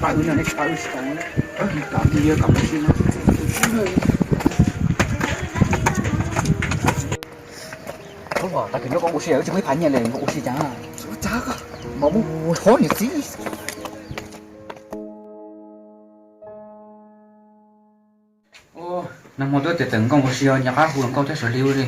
Pab wb no, pab wb tsis tau, pab wb kom mus si no. Tag kis nyob koj ua si, wb tsis muaj ib phav nyiaj li, ua si cas? Ua cas koj mam mus thov niam txiv. Nag hmo tuaj tias tawm nkauj ua si, nco qab hu los nkauj thiab sawv li ua li.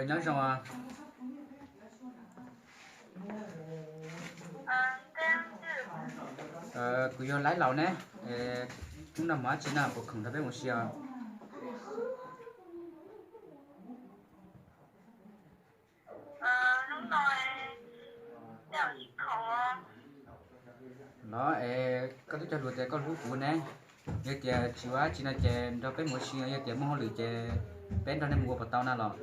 Nyob zoo. Kuv yog Laib Laus ne, hnub no mus dab tsi na, puas khoom nrog peb mus si os? Los es koj twb cog lus tias koj hlub kuv ne, yog tias tsis ua dab tsi no ces nrog peb mus ua si, yog tias muaj hauj lwm ces peb nrog nej mus ua puas tau na los?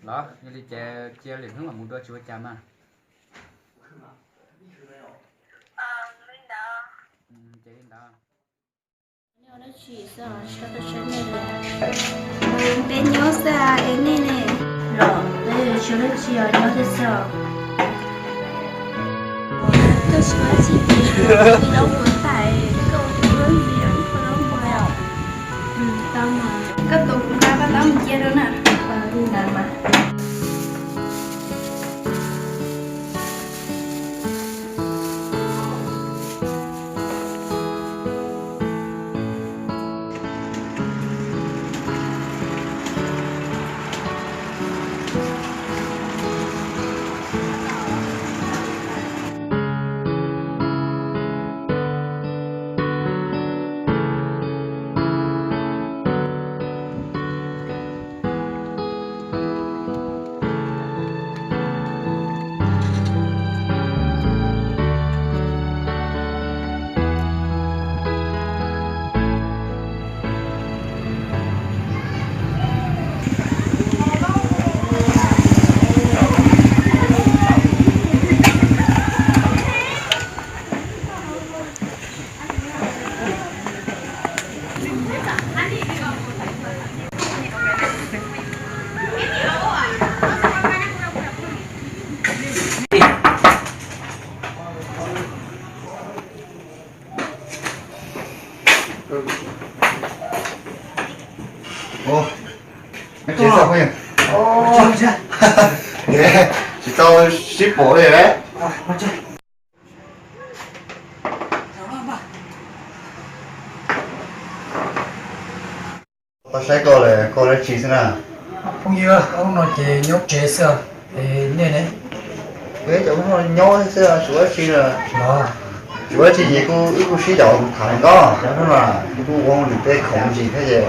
Los yog li ces cia lwm hnub mam mus dua tsis ua cas mas. Ces li ntawd. Peb nyob xwb es nej ne? Los peb tsis ua dab tsi os, nyob xwb xwb os. Koj tsis ua dab tsi ces koj ua ib lub puas thaij, koj ua tus hlub ntxiv, koj hlub mus os. Tau mas, koj tus kuv nqa koj tab mus cia rau na. Li ntawd mas. Tsis tau sib pom li. Tau saib koj lawm, koj dab tsi xwb na? Phooj ywg, hnub no ces nyob tsev xwb, es nej ne? Peb cov hnub no nyob xwb, tsis ua dab tsi na. Tsis ua dab tsi ces kuj wb kuj sib yaum tham hluas nkauj, cov hnub no kuj ua lwm tej khoom ntsis thiab ces.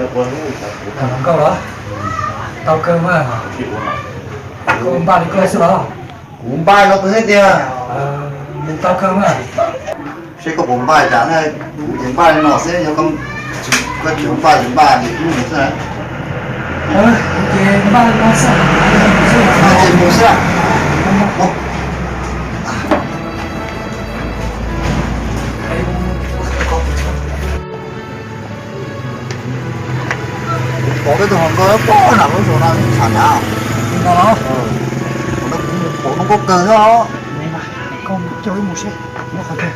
Tham hluas nkauj los? Tau kawg mas. Koj npaj li koj xwb los? Kuv npaj no kuv thiab tiag. Mus tau kawg mas. Seb koj puas npaj cas na, kuv ces npaj li no xwb, yog koj tsis npaj ces npaj ces kuv mus xwb na. Ces npaj li no xwb. Ces mus xwb. Pom peb tus hluas nkauj pom nram lub zos no tham na. Ua no kuv mus pom zoo nkauj kawg thiab os. Koj coj wb mus seb muaj qhov twg.